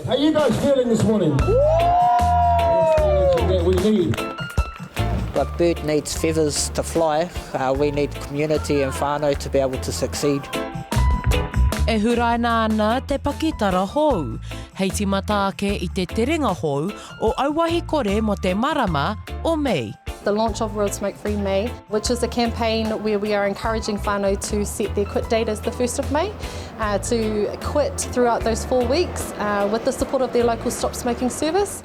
How you guys feeling this morning? That's the energy that we need. Like bird needs feathers to fly, uh, we need community and whānau to be able to succeed. E huraina ana te pakitara hou, hei tīmata ake i te terenga hou o Auahi Kore mō te marama o Mei. The launch of World Smoke Free May, which is a campaign where we are encouraging whānau to set their quit date as the 1st of May, uh, to quit throughout those four weeks uh, with the support of their local Stop Smoking service.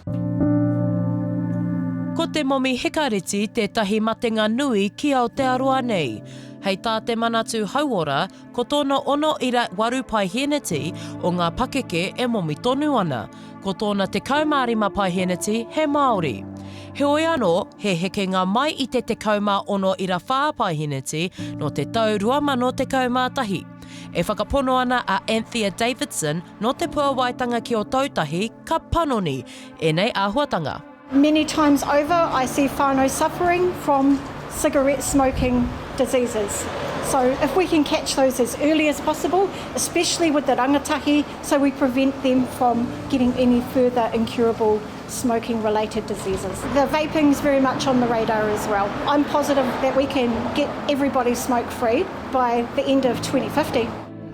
Ko te momi hikareti tētahi matenga nui ki Aotearoa nei. Hei tā te Manatū Hauora, Ko tōna 6.8 paeheneti o ngā pakeke e momi tonu ana, ko tōna 15 paeheneti he Māori. Heoi anō, he hekenga mai i te 16.4 paeheneti nō te tau 2011. E whakapono ana a Anthea Davidson nō Te Puawaitanga ki Ōtautahi ka panoni ēnei āhuatanga. Many times over I see whānau suffering from cigarette smoking diseases. So if we can catch those as early as possible, especially with the rangatahi, so we prevent them from getting any further incurable smoking related diseases. The vaping is very much on the radar as well. I'm positive that we can get everybody smoke free by the end of 2050.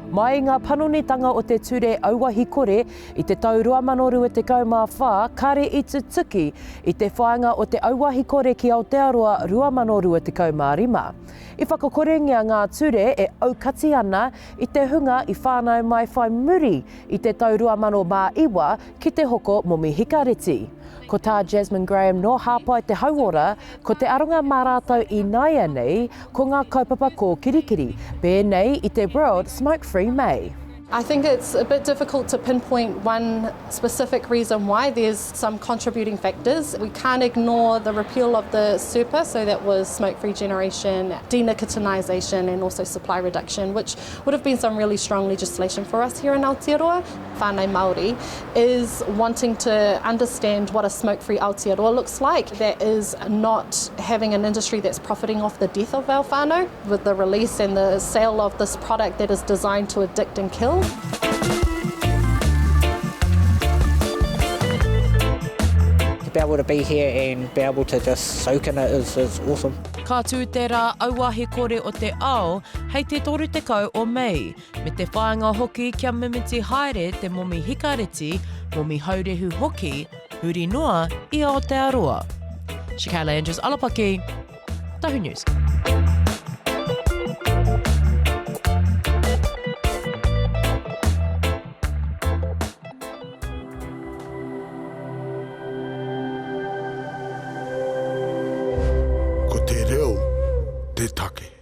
Mai i ngā panonitanga o te ture auahi kore I te tau 2024, kare i tutuki i te whāinga o te Auahi Kore ki Aotearoa 2025. I whakakorengia ngā ture e aukati ana i te hunga i whānau mai whai muri i te tau 2009 ki te hoko momi hikareti. Ko tā Jasmine Graham nō Hāpai Te Hauora, ko te aronga mā rātou ināianei ko ngā kaupapa kōkirikiri, pēnei i te World Smoke Free May. I think it's a bit difficult to pinpoint one specific reason why. There's some contributing factors. We can't ignore the repeal of the SERPA, so that was smoke-free generation, denicotinization and also supply reduction, which would have been some really strong legislation for us here in Aotearoa. Whānau Māori is wanting to understand what a smoke-free Aotearoa looks like. That is not having an industry that's profiting off the death of our whānau. With the release and the sale of this product that is designed to addict and kill. To be able to be here and be able to just soak in it is, is awesome. Ka tū te rā auahi kore o te ao hei te 30 o Mei, me te whāinga hoki kia mimiti haere te momi hikareti, momi haurehu hoki, huri noa i Aotearoa. Shakayla Andrews Alapaki. Tahu News. Ko te reo te take.